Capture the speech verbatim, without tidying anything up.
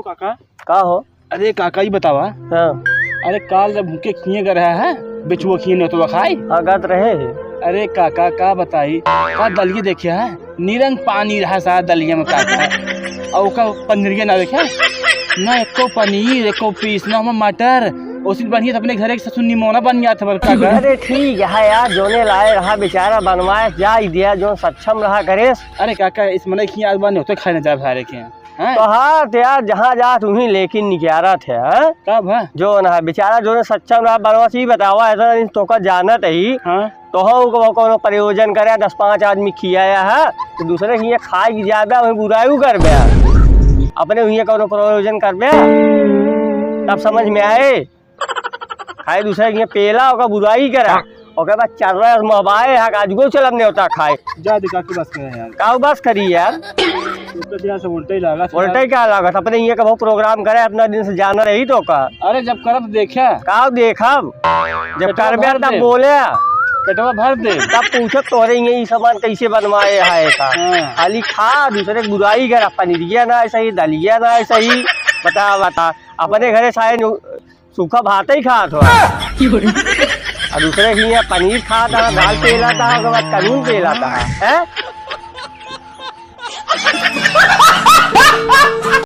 काका। का हो? अरे काका, ई बतावा। हाँ। अरे काल जब भूखे किए ग रहा है, बेचुआ किए नेउतवा खाई। हाँ, गत रहे है। अरे काका, का बताई, का दलिया देखे है, निरंग पानी रहा सा दलिया में काका। और ओका पनीरिया ना देखे, ना एको पनीर, एको पीस, ना ओमा मटर। ओसिन बढ़िया त अपने घरे के ससुर निमोना बन जात हमार काका। अरे ठीक है यार, जोने लाए रहा बेचारा बनवाए, जा ही दिया, जो सक्षम रहा करे। अरे काका, इस मने की आज बा नेउते खाए ना जा भारे के। हैं? तो हाँ, तो यार, जहाँ जात उहीं लेकिन निकारा थे, हैं? का भा? जो ना, बेचारा जो ना सच्चा ना बलवा से ही बतावा, ऐसा नहीं तो का जानत ही। हाँ। तो हो, को कोनो प्रयोजन करे, दस पाँच आदमी खियाया है, तो दूसरे के ये खाए की ज्यादा, वही बुराई करबे। अपने हुए कोनो प्रयोजन करबे, तब समझ में आए। खाए दूसरे के पेला, ओकर बुराई करा। ओकर बाद चर्रा महबाए हा, आज को चलब नेउता खाए। जा दे काकी, बस करे यार। का बस करी यार? उसका दिया से उल्टा ही लागा था। उल्टा ही का लागत? अपने ये कबो प्रोग्राम करे, अपना दिन से जाना रही तो का? अरे जब करब देखा। का देखब? जब पेटवा करबे भर तब दे। बोले। पेटवा भर दे। तब पूछत तोहरे ये ई सामान कैसे बनवाए है का? हाँ। खाली खा, दूसरे के बुराई करा, पनीरिया ना ऐसा ही, दलिया ना ऐसा ही। बता, बता। अपने घरे साए नु-, सूखा भात ही खात हो। और दूसरे के यहाँ पनीर खात है, दाल पेला था, ओकर बाद कानून पेला था, हैं?